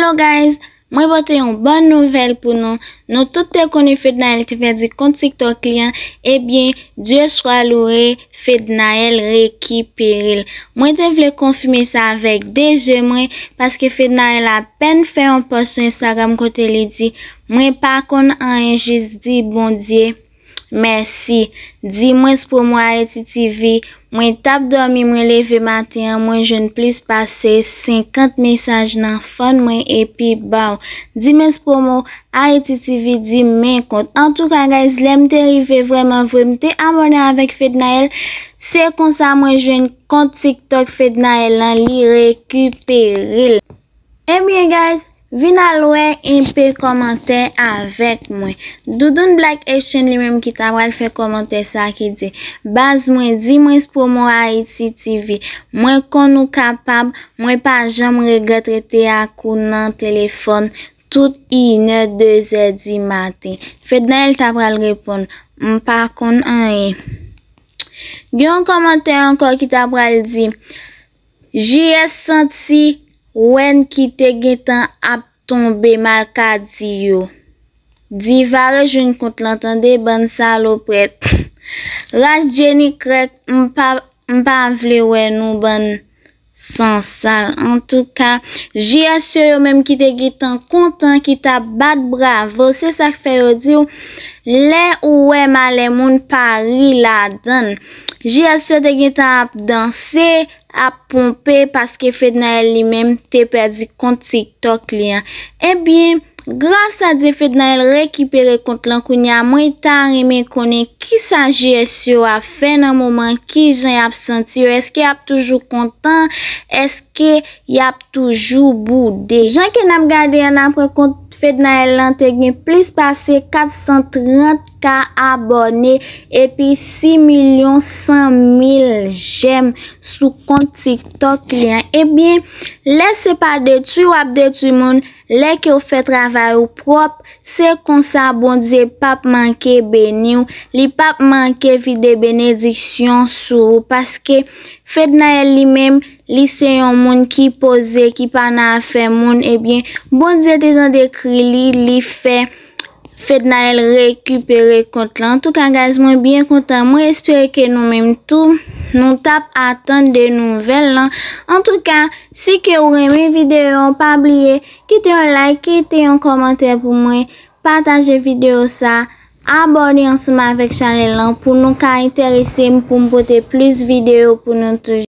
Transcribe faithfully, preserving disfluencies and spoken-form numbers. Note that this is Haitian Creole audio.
Hello guys, mwen pote yon bòn nouvèl pou nou. Nou tout te konnen Fednaelle te pèdi kont TikTok li an. Ebyen, Dieu soit loué, Fednaelle rekipere l. Mwen te vle konfime sa avèk de je mwen, paske Fednaelle apèn fè yon pòs sou Instagram kote li di, "Mwen pa konn anyen, jis di Bondye mèsi." Dimwens promo Haiti T V, mwen t ap dòmi, mwen leve maten an, mwen jwenn plis pase senkant mesaj nan fòn mwen epi baw. Dimwens promo Haiti T V di men kont. Antouka, guys, lè m te rive vrèman vre, m te abòne avèk Fednaelle. Se konsa mwen jwenn kont TikTok Fednaelle lan, li rekipere l. Ebyen, guys, vin al wè enpe kòmantè avèk mwen. Doudoun Black Action li menm ki ta pral fè kòmantè sa ki di, "Baz mwen, dimwens promo Haiti T V. Mwen konn ou kapab, mwen pa janm regrèt rete ak ou nan telefòn tout inè, dezè di maten." Fednaelle ta pral reponn, "M pa konn anyen." Gen yon kòmantè ankò ki ta pral di, "J S santi wèn ki te gentan ap tonbe malkadi yo." Diva rejwenn kont lan tande, bann salopwèt. Raj Jenny Krèk, m pa, m pa vle wè nou, bann sansal. Antouka, J S yo, yo menm ki te gentan kontan, ki t ap bat bravo, se sa k fè yo di w, lè ou wè malè moun pa ri ladan l. J S yo te gentan ap danse, ap ponpe paske Fednaelle li menm te pèdi kont TikTok li an. Ebyen, gras a Dye, Fednaelle rekipere kont lan kounye a. Mwen ta renmen konnen kisa J S yo ap fè nan moman, kijan y ap santi yo, èske y ap toujou kontan, èske y ap toujou boude. Jan ke n ap gade an, apre kont Fednaelle lan te gen plis pase kat san trant K abòne epi sis milyon san mil jèm sou kont TikTok li an. Ebyen, lè se pa detwi w ap detwi moun, lè ke w fè travay ou pwòp, se konsa Bondye p ap manke beni w, li p ap manke vide benediksyon sou ou, paske Fednaelle li menm, li se yon moun ki poze, ki pa nan afè moun, ebyen, Bondye te tande kri li, li fè Fednaelle rekipere kont lan. Antouka, guys, mwen byen kontan. Mwen espere ke nou menm tou, nou t ap atann de nouvèl lan. Antouka, si ke ou renmen videyo an, pa bliye kite yon like, kite yon kòmantè pou mwen, pataje videyo sa, abòne ansanm avèk chanèl lan pou nou ka enterese m, pou m pote plis videyo pou nou toujou.